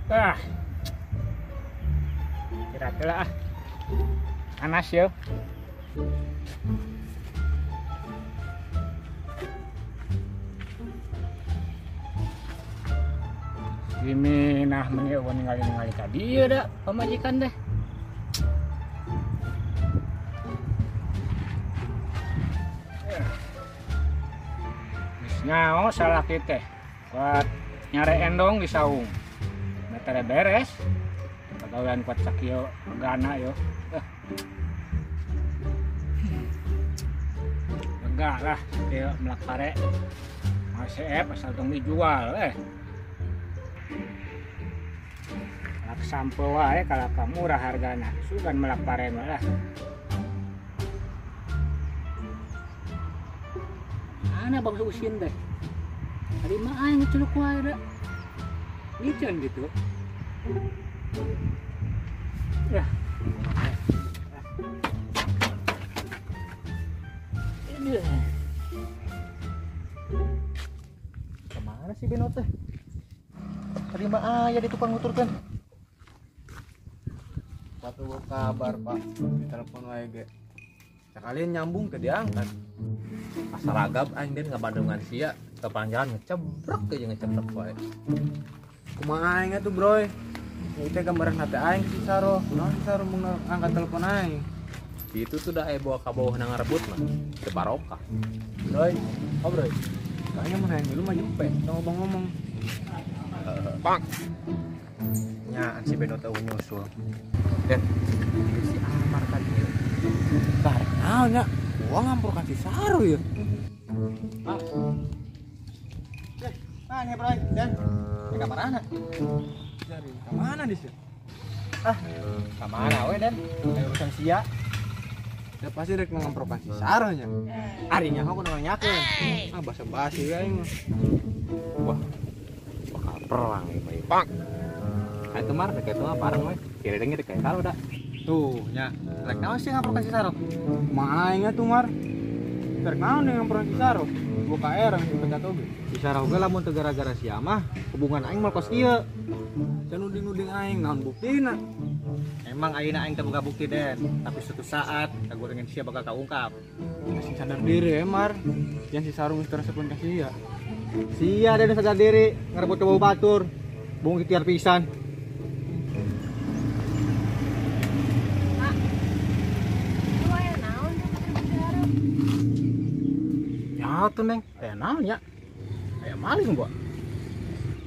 Ah. Kira-kira ah. Panas ya. Ini nah meni eueuh ningali-ningali ka dieu da pamajikan deh. Geus nyaho salah kieu teh. Kuat nyare endong di saung. Metere beres. Pagawean kuat sakieu megana yo. Lega lah kieu melak pare. Masih asal tong dijual eh. Melak sampo wae kalapa murah hargana. Sugan melak pare mah lah. Mana bangsa usin deh. Tadi mah aing ngeculuk wae da. Licen gitu. Ya. Ini. Kemana sih Beno teh? Tadi mah aya di tukang nuturkeun. Patuh kabar, Pak. Di telepon wae ge. Sekalian nyambung ke diangkat. Asa ragap aing den ngabandungan sia, kepanjangan ngecebrek aja ngecebrek wae. Kumaha aing atuh, Bro? Ieu teh gambaran hate aing si Saro. Kunaon si Saro mun angkat telepon aing? Itu tuh dah bawa ka bawah ngarebut mah. Teu barokah. Bro, oh bro. Kayaknya mun hayang milu mah jempe, tong ngomong-ngomong. Pak. Nya si Beno teh nyusul. Den, si Amar tadi. Bar naon nya? Gua ngampurkan si Saro ya. Ah. Eh, mana bro? Den. Ya ka mana? Cari ka mana di sini? Ah, ka mana we, Den? Aya urusan sia. Ya pasti rek ngamprokan si Saro nya. Ari nya aku nanyakeun. Ah, basa-basi we aing mah. Wah. Bakal perang ieu mah. Pak. Atuh mar rek eta mah bareng we. Kira-kira rek kayak Saro da. Tuh, nya. Rek naon sih ngamprokan si Saro? Kumaha aing atuh mar? Rek naon yang ngamprokan si Saro? Gua KR yang dipecat oge. Si Saro ge lamun teu gara-gara sia mah, hubungan aing moal kos kieu. Can nuding-nuding aing naon buktina? Emang ayeuna aing teu boga bukti, Den, tapi suatu saat kagorengan sia bakal kaungkap. Masih sadar diri ya, Mar. Yang si Saro geus teresepun ka sia. Sia Den sadar diri, ngarebut ka bau batur. Bung ikhtiar pisan. Pak. Lu aya naon teh Ya tuh Neng, aya naon ya? Aya maling, Bu.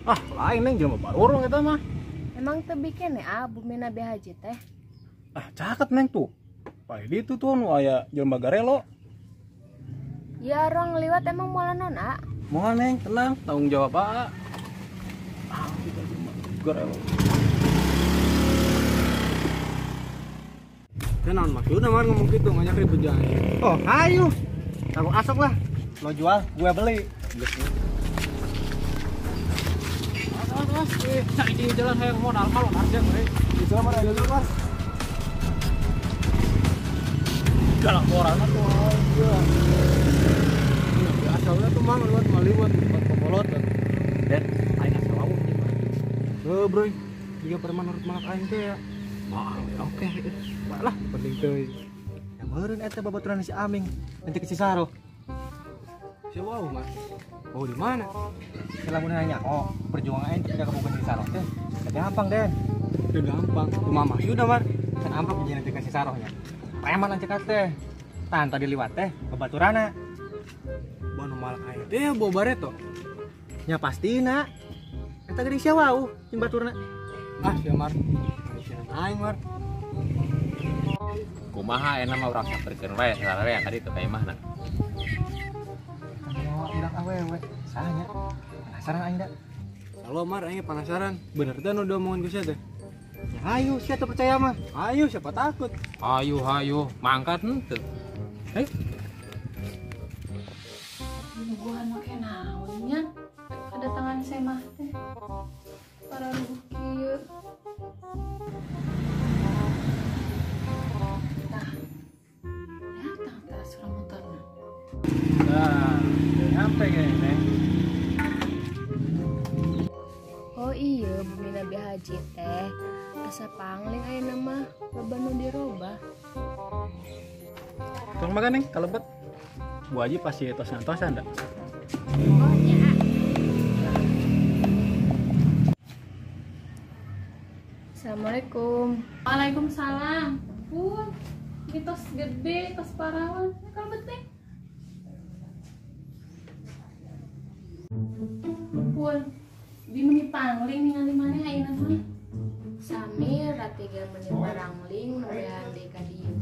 Ah, lain Neng jelema barurung eta mah. Emang teu bikin ya bumi Nabi Haji teh? Ah, caket Neng tuh. Pak itu tuh nu aya jelema garelo. Ya orang liwat emang moal naon, A? Moal Neng, tenang, tanggung jawab A. Ah, kita jelema garelo. Teh naon maksudna mar ngomong kitu ngajak ribut jeung aing. Oh, hayu. Tanggung asok lah. Lo jual, gue beli. Awas, cari di jalan hayang modal kalau harga gue. Di sana mana ada luar. Galak orang tuh. Iya. Asalnya tuh mang lewat maliwat tempat popolot. Den, aing asa wawuh nih. Heuh, bro. Jika preman urut malak aing teh ya. Mah, oke. Lah, penting teuing. Ya meureun eta babaturan si Aming, nanti ke si Saro. Si wawuh, Mas. Oh, di mana? Lamun nanya, oh, perjuangan aing tidak kabogoh si Saro teh. Teu gampang, Den. Teu gampang. Kumaha maksudna, Mar? Can amplop jeung nanti ka si Saro nya. Preman lanceuk teh. Tah tadi liwat teh babaturana. Banu malak aing teh bawa bareto. Nya pastina. Eta geuning sia wauh jeung baturna. Ah, sia Mar. Sian aing, Mar. Kumaha enak mah urang samperkeun wae sararea ka ditu ka imahna. Urang awewe sahanya. Penasaran aing da. Halo Mar, aing penasaran. Bener teh nu diomongan ku sia teh? Ya hayu sia teu percaya mah. Hayu siapa takut. Hayu hayu, mangkat henteu. Hei. Nungguan make naon nya? Kedatangan saya mah teh. Para rubuh kieu. Tah. Datang tah suara motorna. Nah, nyampe kayaknya. Oh iya, bumi Nabi Haji teh asa pangling ayeuna mah loba nu dirobah. Tong makan neng kalebet. Bu Haji pasti tos-tosan da. Oh nya. Assalamualaikum. Waalaikumsalam. Pun, ini tos gede, tos parawan. Ini kalebet teh. Pun, di meni pangling ningali maneh ayeuna mah. Sami ratiga meni parangling nembehan deui ka dieu.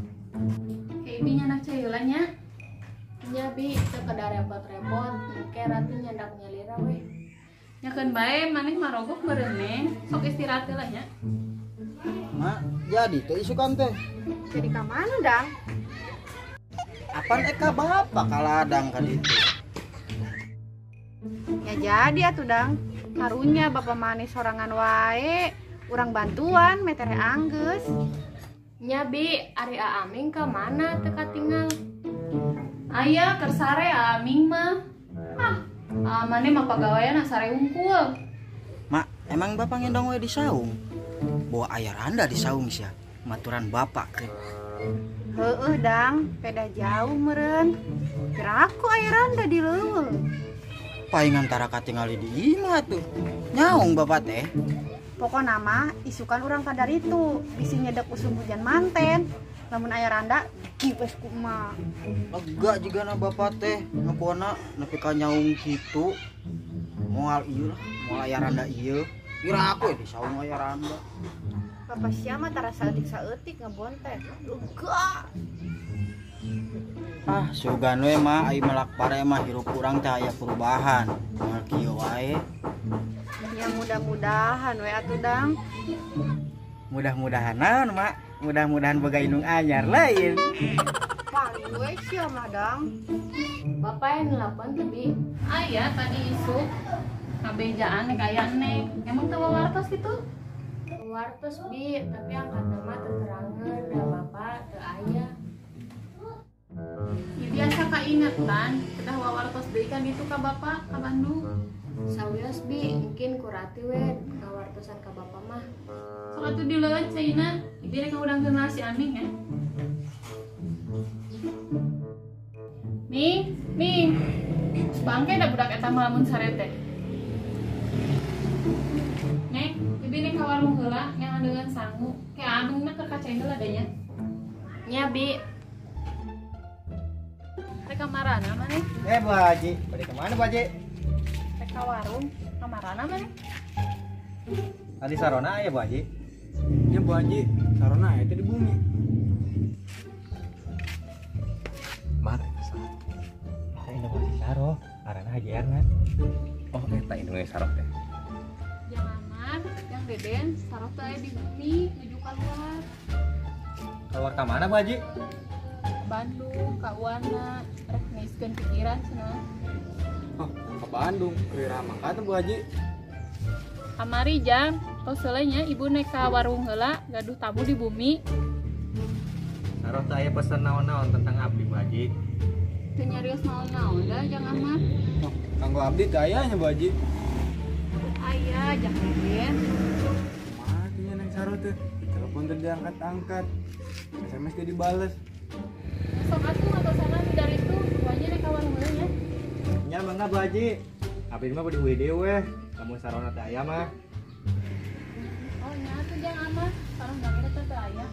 Kayak ibi nyandak cai nya. Nya bi teu kedah repot-repot, engke rati nyandak nyalira weh. Nyakeun bae maneh marogok meureun neng, sok istirahat heula nya. Mak, jadi teh isukan teh. Jadi ka mana dang? Apan eka bapak kaladang ka ditu. Ya jadi atuh dang. Karunya bapak maneh sorangan wae, urang bantuan metere anggeus. Nya bi, ari Aaming ka mana teu katingal? Aya keur sare Aaming mah. Ah, maneh mah pagawean sare unggul. Mak, emang bapak ngendong we di saung? Bawa aya randa di saung sia, maturan bapak ke. Heueuh dang, peda jauh meureun. Kira aku aya randa di leuweung. Paingan tara katingali di imah tuh. Nyaung bapak teh. Pokona mah isukan urang kadar itu, bisi nyedek usum hujan manten. Lamun aya randa gipes ku emak. Lega juga na bapak teh ngebona nepi ka nyaung kitu. Moal ieu lah, moal aya randa ieu. Kira aku di saung aya randa. Bapak sia mah tara saeutik-saeutik ngebon teh. Lega. Ah, sugan we mah ai melak pare mah hirup urang teh aya perubahan. Moal kieu wae. Ya mudah-mudahan we atuh dang. Mudah-mudahan naon, Mak? Mudah-mudahan boga indung anyar lain. Paling we sia mah dang. Bapak yang nelpon teh bi. Aya tadi isuk kabejaan nek aya neng. Emang teu wartos kitu? Wartos bi, tapi angkat nama teu terangeun da bapak teu aya. Ya biasa kaingetan, kedah wawartos deui kan ditu ka bapak ka Bandung. Sawios bi, mungkin kurati we ngawartosan ka bapak mah. Sok atuh dileueut caina, ibi rek ngudangkeun si Aming ya. Ming, Ming. Bangke da budak eta mah lamun sare teh. Neng, ibi rek ka warung heula ngandeungan sangu. Kayak Amingna keur ka cai heula da nya. Nya bi. Rek ka marana maneh? Bu Haji, bade ka mana Bu Haji? Rek ka warung, ka marana maneh? Tadi sarona aya Bu Haji. Nya Bu Haji, sarona aya teh di bumi. Mar eta saha? Eta indung si Saro, ngaranna Haji Erna. Oh, eta indung Saro teh. Yang aman, yang Deden, Saro teh aya di bumi nuju kaluar. Keluar ka mana Bu Haji? Ke Bandung, ka Uana, rek ngeiskeun pikiran cenah. Oh, ke Bandung, keur mangkat Bu Haji. Kamari jam, tos heula nya ibu naik ka warung heula, gaduh tamu di bumi. Saro teh aya pesen naon-naon tentang abdi Bu Haji. Teu nyarios naon-naon da jang Ahmad. Oh, kanggo abdi teh aya nya Bu Haji. Aya jang Deden. Kumaha teh nya neng Saro teh? Telepon teh diangkat-angkat. SMS teh dibales. Sok atuh ngatosanan dari itu, Bu Haji naik ka warung heula nya. Nya mangga Bu Haji. Abdi mah bade WD weh. Lamun sarona teh aya mah. Oh nya atuh jang Ahmad, sareng dang eta teh aya.